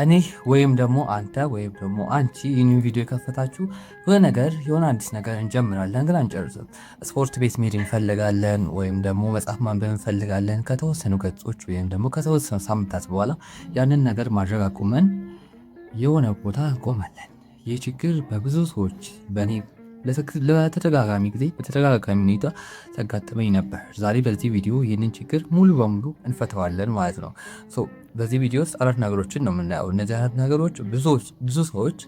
እኔ ወይም ደግሞ አንተ ወይም ደግሞ አንቺ ይህንን ቪዲዮ የከፈታችሁ የሆነ ነገር፣ የሆነ አዲስ ነገር እንጀምራለን፣ ግን አንጨርስም። ስፖርት ቤት መሄድ እንፈልጋለን ወይም ደግሞ መጽሐፍ ማንበብ እንፈልጋለን። ከተወሰኑ ገጾች ወይም ደግሞ ከተወሰኑ ሳምንታት በኋላ ያንን ነገር ማድረግ አቁመን የሆነ ቦታ እንቆማለን። ይህ ችግር በብዙ ሰዎች፣ በእኔ ለተደጋጋሚ ጊዜ በተደጋጋሚ ሁኔታ ሲያጋጥመኝ ነበር። ዛሬ በዚህ ቪዲዮ ይህንን ችግር ሙሉ በሙሉ እንፈተዋለን ማለት ነው። So በዚህ ቪዲዮ ውስጥ አራት ነገሮችን ነው የምናየው። እነዚህ አራት ነገሮች ብዙ ሰዎች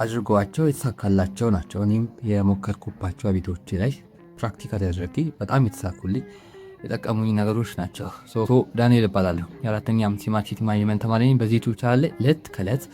አድርገዋቸው የተሳካላቸው ናቸው። እኔም የሞከርኩባቸው habit ኦች ላይ practical አድርጌ በጣም የተሳኩልኝ፣ የጠቀሙኝ ነገሮች ናቸው። ዳንኤል እባላለሁ። የአራተኛ ዓመት የ marketing management ተማሪ ነኝ። በዚህ YouTube channel ላይ ዕለት ከዕለት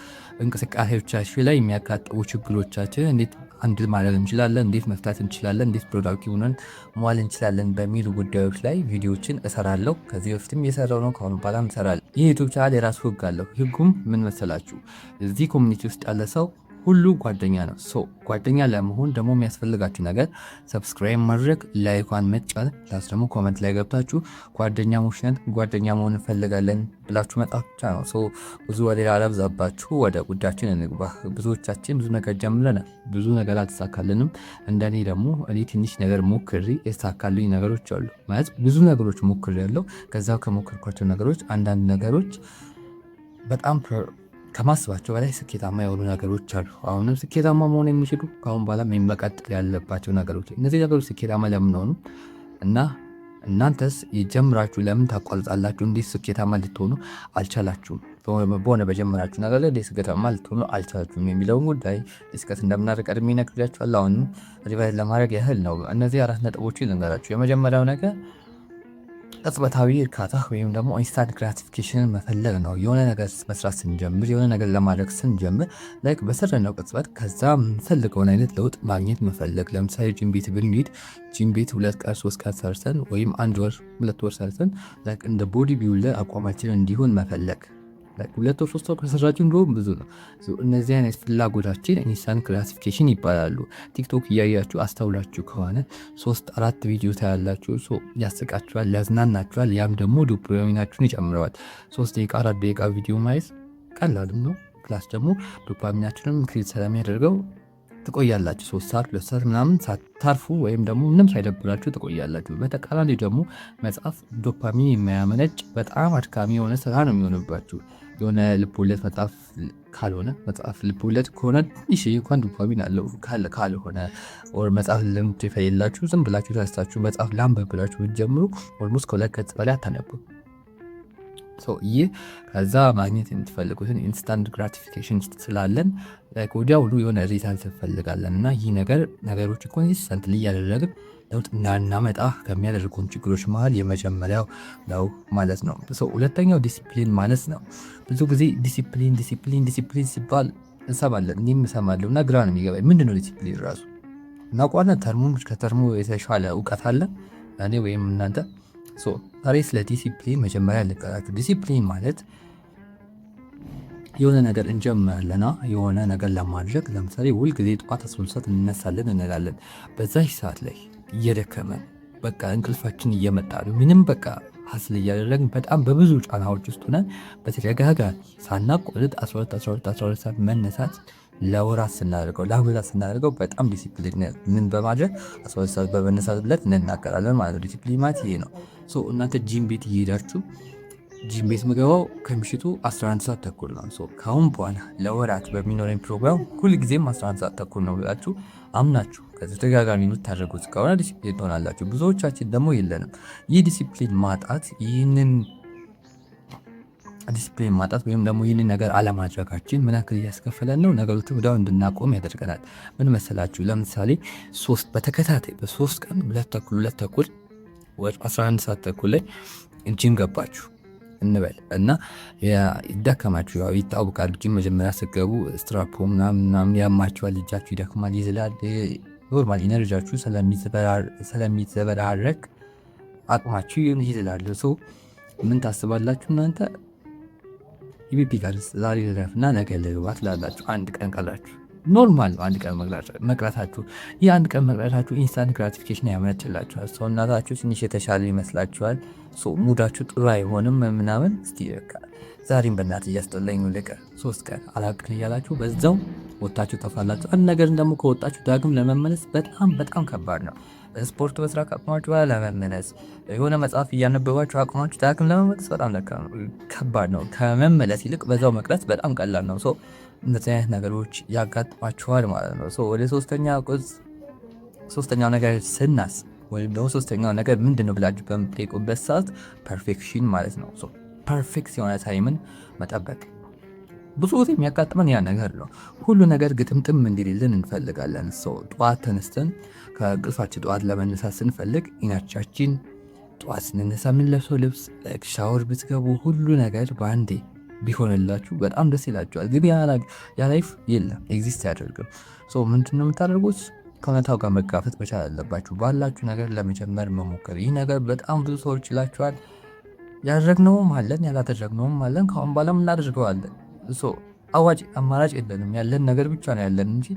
እንቅስቃሴዎቻችን ላይ የሚያጋጥሙ ችግሮቻችን እንዴት handle ማድረግ እንችላለን፣ እንዴት መፍታት እንችላለን፣ እንዴት productive ሆነን መዋል እንችላለን በሚሉ ጉዳዮች ላይ ቪዲዮዎችን እሰራለሁ። ከዚህ በፊትም እየሰራሁ ነው፣ ከአሁን በኋላም እሰራለሁ። ይህ YouTube channel የራሱ ህግ አለው። ህጉም ምን መሰላችሁ? እዚህ community ውስጥ ያለ ሰው ሁሉ ጓደኛ ነው። So ጓደኛ ለመሆን ደግሞ የሚያስፈልጋችሁ ነገር subscribe ማድረግ፣ like ኳን መጫን፣ plus ደግሞ comment ላይ ገብታችሁ ጓደኛሞች ነን፣ ጓደኛ መሆን እንፈልጋለን ብላችሁ መጻፍ ብቻ ነው። So ብዙ ወሬ አላብዛባችሁ፣ ወደ ጉዳያችን እንግባ። ብዙዎቻችን ብዙ ነገር ጀምረናል፣ ብዙ ነገር አልተሳካልንም። እንደኔ ደግሞ እኔ ትንሽ ነገር ሞክሬ የተሳካልኝ ነገሮች አሉ። ማለት ብዙ ነገሮች ሞክሬያለሁ። ከዛ ከሞከርኳቸው ነገሮች አንዳንድ ነገሮች በጣም ከማስባቸው በላይ ስኬታማ የሆኑ ነገሮች አሉ። አሁንም ስኬታማ መሆን የሚችሉ፣ ከአሁን በኋላ መቀጠል ያለባቸው ነገሮች። እነዚህ ነገሮች ስኬታማ ለምን ሆኑ እና እናንተስ የጀምራችሁ ለምን ታቋርጣላችሁ? እንዴት ስኬታማ ልትሆኑ አልቻላችሁም? በሆነ በጀመራችሁ ነገር ላይ እንዴት ስኬታማ ልትሆኑ አልቻላችሁም የሚለውን ጉዳይ discuss እንደምናደርግ ቀድሜ ነግሬያችኋለሁ። አሁንም revise ለማድረግ ያህል ነው። እነዚህ አራት ነጥቦች ልንገራችሁ። የመጀመሪያው ነገር ቅጽበታዊ እርካታ ወይም ደግሞ instant gratification ን መፈለግ ነው። የሆነ ነገር መስራት ስንጀምር፣ የሆነ ነገር ለማድረግ ስንጀምር፣ like በሰራነው ቅጽበት ከዛ የምንፈልገውን አይነት ለውጥ ማግኘት መፈለግ። ለምሳሌ ጂም ቤት ብንሄድ፣ ጂም ቤት 2 ቀን 3 ቀን ሰርተን ወይም አንድ ወር 2 ወር ሰርተን like እንደ body builder አቋማችን እንዲሆን መፈለግ። 2 ወር 3 ወር ከሰራችሁ እንደውም ብዙ ነው። እነዚህ አይነት ፍላጎታችን instant gratification ይባላሉ። TikTok እያያችሁ አስተውላችሁ ከሆነ ሶስት አራት ቪዲዮ ታያላችሁ። ያስቃችኋል፣ ያዝናናችኋል። ያም ደግሞ ዶፓሚናችሁን ይጨምረዋል። 3 ደቂቃ 4 ደቂቃ ቪዲዮ ማየት ቀላልም ነው። Plus ደግሞ ዶፓሚናችንም increase ስለሚያደርገው ትቆያላችሁ። 3 ሰዓት 2 ሰዓት ምናምን ሳታርፉ ወይም ደግሞ ምንም ሳይደብራችሁ ትቆያላችሁ። በተቃራኒ ደግሞ መጽሐፍ ዶፓሚን የማያመነጭ በጣም አድካሚ የሆነ ስራ ነው የሚሆንባችሁ። የሆነ ልቦለድ መጽሐፍ ካልሆነ፣ መጽሐፍ ልቦለድ ከሆነ ትንሽ እንኳን ዶፓሚን አለው። ካልሆነ or መጽሐፍ ልምድ ከሌላችሁ ዝም ብላችሁ ተነስታችሁ መጽሐፍ ላንብብ ብላችሁ ብትጀምሩ almost ከሁለት ገጽ በላይ አታነቡም። ይህ ከዛ ማግኘት የምትፈልጉትን instant gratification ስላለን ወዲያውኑ የሆነ result እንፈልጋለን እና ይህ ነገር ነገሮች consistently እያደረግን ለውጥ እንዳናመጣ ከሚያደርጉን ችግሮች መሀል የመጀመሪያው ነው ማለት ነው። ሁለተኛው ዲሲፕሊን ማለት ነው። ብዙ ጊዜ ዲሲፕሊን፣ ዲሲፕሊን፣ ዲሲፕሊን ሲባል እንሰማለን፣ እኔም እሰማለሁ እና ግራ ነው የሚገባኝ። ምንድነው ዲሲፕሊን ራሱ? እናውቀዋለን? Term ኡ ከ term ኡ የተሻለ እውቀት አለ እኔ ወይም እናንተ? ዛሬ ስለ ዲሲፕሊን መጀመሪያ ልንገራችሁ። ዲሲፕሊን ማለት የሆነ ነገር እንጀምራለና የሆነ ነገር ለማድረግ፣ ለምሳሌ ሁል ጊዜ ጠዋት 12 ሰዓት እንነሳለን እንላለን። በዛች ሰዓት ላይ እየደከመን፣ በቃ እንቅልፋችን እየመጣ ነው፣ ምንም በቃ hustle እያደረግን፣ በጣም በብዙ ጫናዎች ውስጥ ሆነን በተደጋጋሚ ሳናቋርጥ 12፣ 12፣ 12 ሰዓት መነሳት ለወራት ስናደርገው፣ ለአመታት ስናደርገው በጣም ዲሲፕሊን ምን በማድረግ 12 ሰዓት በመነሳት ብለን እንናገራለን ማለት ነው። ዲሲፕሊን ማለት ይሄ ነው። So እናንተ ጂም ቤት እየሄዳችሁ፣ ጂም ቤት ምገባው ከምሽቱ 11 ሰዓት ተኩል ነው። So ከአሁን በኋላ ለወራት በሚኖረኝ ፕሮግራም ሁልጊዜም 11 ሰዓት ተኩል ነው ብላችሁ አምናችሁ ከተደጋጋሚ የምታደርጉት ከሆነ ዲሲፕሊን ትሆናላችሁ። ብዙዎቻችን ደግሞ የለንም። ይህ ዲሲፕሊን ማጣት፣ ይህንን ዲሲፕሊን ማጣት ወይም ደግሞ ይህንን ነገር አለማድረጋችን ምን ያክል እያስከፈለን ነው? ነገሮችን ወዲያው እንድናቆም ያደርገናል። ምን መሰላችሁ? ለምሳሌ ሶስት በተከታታይ በ3 ቀን 2:30 2:30 ወይ 11 ሰዓት ተኩል ላይ ጂም ገባችሁ እንበል እና ይደከማችሁ፣ ያው ይታወቃል። ጂም መጀመሪያ ስትገቡ ስትራፖ ምናምን ምናምን ያማችኋል፣ እጃችሁ ይደክማል፣ ይዝላል። Normal energy ያችሁ ስለሚዘበራረቅ አቅማችሁ ይዝላል። So ምን ታስባላችሁ እናንተ? ይቢፒ ጋር ዛሬ ልረፍና ነገ ልግባ ትላላችሁ። አንድ ቀን ቀራችሁ። Normal ነው አንድ ቀን መቅረታችሁ። ይህ አንድ ቀን መቅረታችሁ instant gratification ያመነጭላችኋል። ሰውነታችሁ ትንሽ የተሻለ ይመስላችኋል። Mood ኣችሁ ጥሩ አይሆንም ምናምን። እስቲ በቃ ዛሬም በእናትህ እያስጠላኝ ነው ልቀር፣ 3 ቀን አላቅን እያላችሁ በዛው ወጥታችሁ ጠፋላችሁ። አንድ ነገር ደግሞ ከወጣችሁ ዳግም ለመመለስ በጣም በጣም ከባድ ነው። ስፖርት መስራት ካቆማችሁ በኋላ ለመመለስ፣ የሆነ መጽሐፍ እያነበባችሁ አቁማችሁ ዳግም ለመመለስ በጣም ከባድ ነው። ከመመለስ ይልቅ በዛው መቅረት በጣም ቀላል ነው። So እንደዚህ አይነት ነገሮች ያጋጥማችኋል ማለት ነው። So ወደ ሶስተኛ ቁጽ ሶስተኛው ነገር ስናስ ወይም ደግሞ ሶስተኛው ነገር ምንድን ነው ብላችሁ በምትጠይቁበት ሰዓት perfection ማለት ነው። Perfect የሆነ time ን መጠበቅ ብዙ ጊዜ የሚያጋጥመን ያ ነገር ነው። ሁሉ ነገር ግጥምጥም እንዲልልን እንፈልጋለን። So ጠዋት ተነስተን ከእንቅልፋችን ጠዋት ለመነሳት ስንፈልግ energy ያችን፣ ጠዋት ስንነሳ የምንለብሰው ልብስ፣ ሻወር ብትገቡ፣ ሁሉ ነገር በአንዴ ቢሆንላችሁ በጣም ደስ ይላችኋል። ግን ያ life የለም፣ exist አያደርግም። ምንድን ነው የምታደርጉት? ከእውነታው ጋር መጋፈጥ መቻል አለባችሁ። ባላችሁ ነገር ለመጀመር መሞከር። ይህ ነገር በጣም ብዙ ሰዎች ይላችኋል። ያደረግነውም አለን፣ ያላደረግነውም አለን። ከአሁን በኋላም እናደርገዋለን። አዋጭ አማራጭ የለንም። ያለን ነገር ብቻ ነው ያለን እንጂ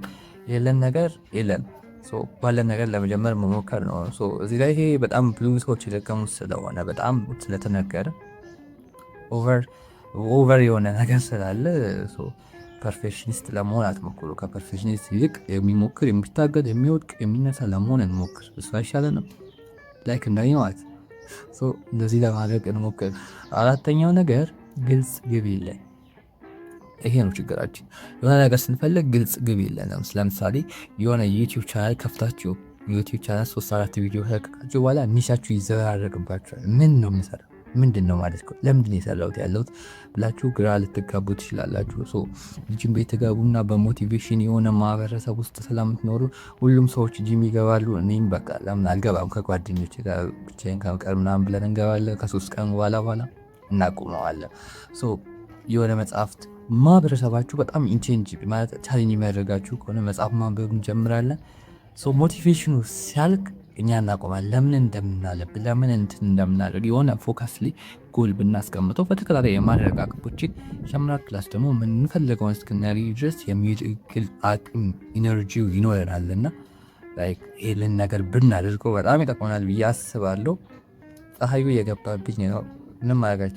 የለን ነገር የለን። ባለን ነገር ለመጀመር መሞከር ነው። እዚህ ላይ ይሄ በጣም ብዙ ሰዎች የደገሙት ስለሆነ፣ በጣም ስለተነገረ፣ over over የሆነ ነገር ስላለ perfectionist ለመሆን አትሞክሩ። ከ perfectionist ይልቅ የሚሞክር፣ የሚታገል፣ የሚወድቅ፣ የሚነሳ ለመሆን እንሞክር። እሱ አይሻለንም? Like እንደኔ ማለት እንደዚህ ለማድረግ እንሞክር። አራተኛው ነገር ግልጽ ግብ የለን። ይሄ ነው ችግራችን። የሆነ ነገር ስንፈልግ ግልጽ ግብ የለንም። ለምሳሌ የሆነ YouTube channel ከፍታችሁ YouTube channel ሶስት አራት ቪዲዮ ከለቀቃችሁ በኋላ niche ኣችሁ ይዘበራረቅባችኋል። ምን ነው የምሰራው? ምንድን ነው ማለት ነው? ለምንድን ነው የሰራሁት ያለሁት ብላችሁ ግራ ልትጋቡ ትችላላችሁ። So ጂም ቤት ትገቡና በ motivation የሆነ ማህበረሰብ ውስጥ ስለምትኖሩ ሁሉም ሰዎች ጂም ይገባሉ። እኔም በቃ ለምን አልገባም ከጓደኞቼ ጋር ብቻዬን ከምቀር ምናምን ብለን እንገባለን። ከ3 ቀን በኋላ እናቁመዋለን። So የሆነ መጽሐፍት ማህበረሰባችሁ በጣም ኢንቼንጅ ማለት challenge የሚያደርጋችሁ ከሆነ መጽሐፍ ማንበብ እንጀምራለን። So motivation ኑ ሲያልቅ እኛ እናቆማለን። ለምን እንደምናነብ፣ ለምን እንትን እንደምናደርግ የሆነ focus ላይ ጎል ብናስቀምጠው በተከታታይ የማድረግ አቅሞችን ይጨምራል። Plus ደግሞ የምንፈልገውን እስክናገኝ ድረስ የሚግል አቅም energy ው ይኖረናል እና like ይህንን ነገር ብናደርገው በጣም ይጠቅመናል ብዬ አስባለሁ። ፀሐዩ የገባብኝ ነው፣ ምንም ማድረግ።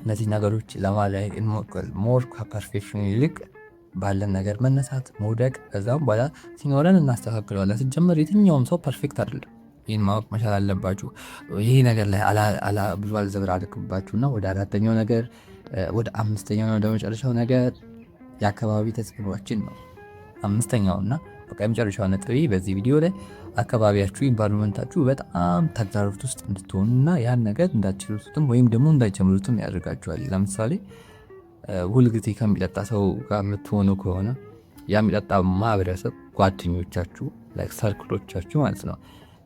እነዚህ ነገሮች ለማድረግ እንሞክር። More ከ perfection ይልቅ ባለን ነገር መነሳት፣ መውደቅ፣ ከዛም በኋላ ሲኖረን እናስተካክለዋለን። ሲጀመር የትኛውም ሰው perfect አይደለም። ይህን ማወቅ መቻል አለባችሁ። ይሄ ነገር ላይ ብዙ አልዘብራርቅባችሁ እና ወደ አራተኛው ነገር፣ ወደ አምስተኛው፣ ወደ መጨረሻው ነገር የአካባቢ ተጽዕኖችን ነው። አምስተኛው እና በቃ የመጨረሻው ነጥቤ በዚህ ቪዲዮ ላይ አካባቢያችሁ፣ environment ኣችሁ በጣም ተግዳሮት ውስጥ እንድትሆኑና ያን ነገር እንዳትችሉትም ወይም ደግሞ እንዳይጀምሩትም ያደርጋችኋል። ለምሳሌ ሁልጊዜ ከሚጠጣ ሰው ጋር የምትሆኑ ከሆነ ያ የሚጠጣ ማህበረሰብ፣ ጓደኞቻችሁ፣ like circle ኦቻችሁ ማለት ነው።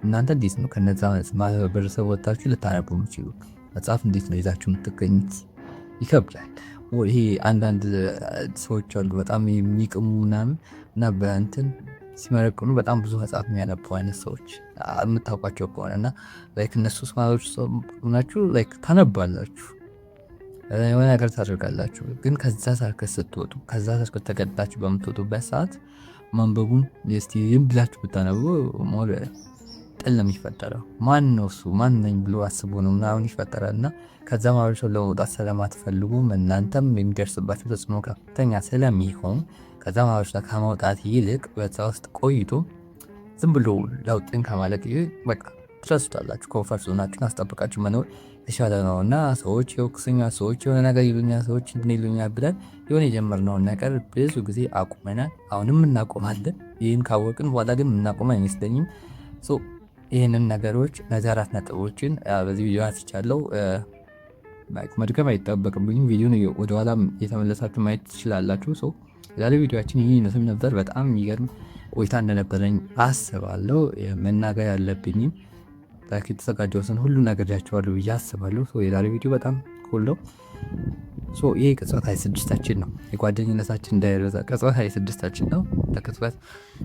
እናንተ እንዴት ነው ከነዛ ማህበረሰብ ወጥታችሁ ልታነቡ የምትችሉ? መጽሐፍ እንዴት ነው ይዛችሁ የምትገኙት? ይከብዳል። ይሄ አንዳንድ ሰዎች አሉ በጣም የሚቅሙ ምናምን እና በእንትን ሲመረቅኑ በጣም ብዙ መጽሐፍ የሚያነቡ አይነት ሰዎች የምታውቋቸው ከሆነ እና like እነሱ ስማሮች ናችሁ፣ like ታነባላችሁ፣ የሆነ ነገር ታደርጋላችሁ። ግን ከዛ circle ስትወጡ፣ ከዛ circle ተገድዳችሁ በምትወጡበት ሰዓት ማንበቡን እስቲ ብላችሁ ብታነቡ more ጥል ነው የሚፈጠረው። ማን ነው እሱ፣ ማን ነኝ ብሎ አስቦ ነው ምናምን ይፈጠራል እና ከዛ ማህበረሰብ ለመውጣት ስለማትፈልጉም እናንተም የሚደርስባችሁ ተጽዕኖ ከፍተኛ ስለሚሆን ከዛ ማህበረሰብ ከመውጣት ይልቅ በዛ ውስጥ ቆይቶ ዝም ብሎ ለውጥን ከማለቅ ይልቅ በቃ ትረሱታላችሁ። Comfort zone ኣችሁን አስጠብቃችሁ መኖር የተሻለ ነው እና ሰዎች ይወቅሱኛል፣ ሰዎች የሆነ ነገር ይሉኛል፣ ሰዎች እንትን ይሉኛል ብለን የሆነ የጀመርነውን ነገር ብዙ ጊዜ አቁመናል። አሁንም እናቆማለን። ይህን ካወቅን በኋላ ግን የምናቆም አይመስለኝም። So ይህንን ነገሮች፣ እነዚህ አራት ነጥቦችን በዚህ ቪዲዮ አንስቻለሁ። መድገም አይጠበቅብኝም። ቪዲዮን ወደኋላ የተመለሳችሁ ማየት ትችላላችሁ። So ዛሬ ቪዲዮአችን ይህን ይመስል ነበር። በጣም የሚገርም ቆይታ እንደነበረኝ አስባለሁ። መናገር ያለብኝም የተዘጋጀሁትን ሁሉ ነግሬያችኋለሁ ብዬ አስባለሁ። የዛሬ ቪዲዮ በጣም cool ነው። ይሄ ቅጽበት 26ታችን ነው። የጓደኝነታችን እንዳይረሳ ቅጽበት 26ታችን ነው። ለቅጽበት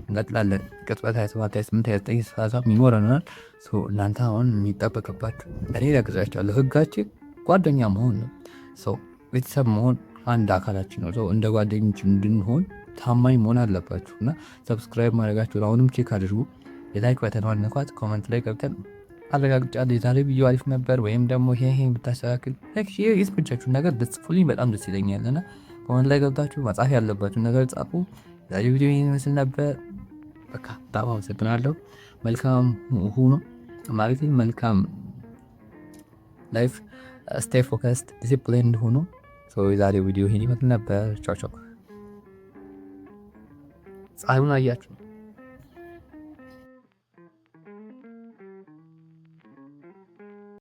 እንቀጥላለን። ቅጽበት 27፣ 28፣ 29፣ 30 ይኖረናል። እናንተ አሁን የሚጠበቅባችሁ እኔ ነግሬያችኋለሁ። ህጋችን ጓደኛ መሆን ነው። So ቤተሰብ መሆን አንድ አካላችን ነው። እንደ ጓደኞች እንድንሆን ታማኝ መሆን አለባችሁ እና subscribe ማድረጋችሁ አሁንም check አድርጉ። የ like button ኗን ንኳት። Comment ላይ ገብተን አረጋግጫለሁ የዛሬ ቪዲዮ አሪፍ ነበር ወይም ደግሞ ይሄ ይሄ ብታስተካክል የተመቻችሁን ነገር ብትጽፉልኝ በጣም ደስ ይለኛል እና comment ላይ ገብታችሁ መጻፍ ያለባችሁ ነገር ጻፉ። ዛሬ ቪዲዮ ይሄን ይመስል ነበር። በቃ በጣም አመሰግናለሁ። መልካም ሁኑ ማለት መልካም life፣ stay focused፣ disciplined ሁኑ። የዛሬው ቪዲዮ ይሄን ይመስል ነበር። ቻው ቻው። ፀሐዩን አያችሁ?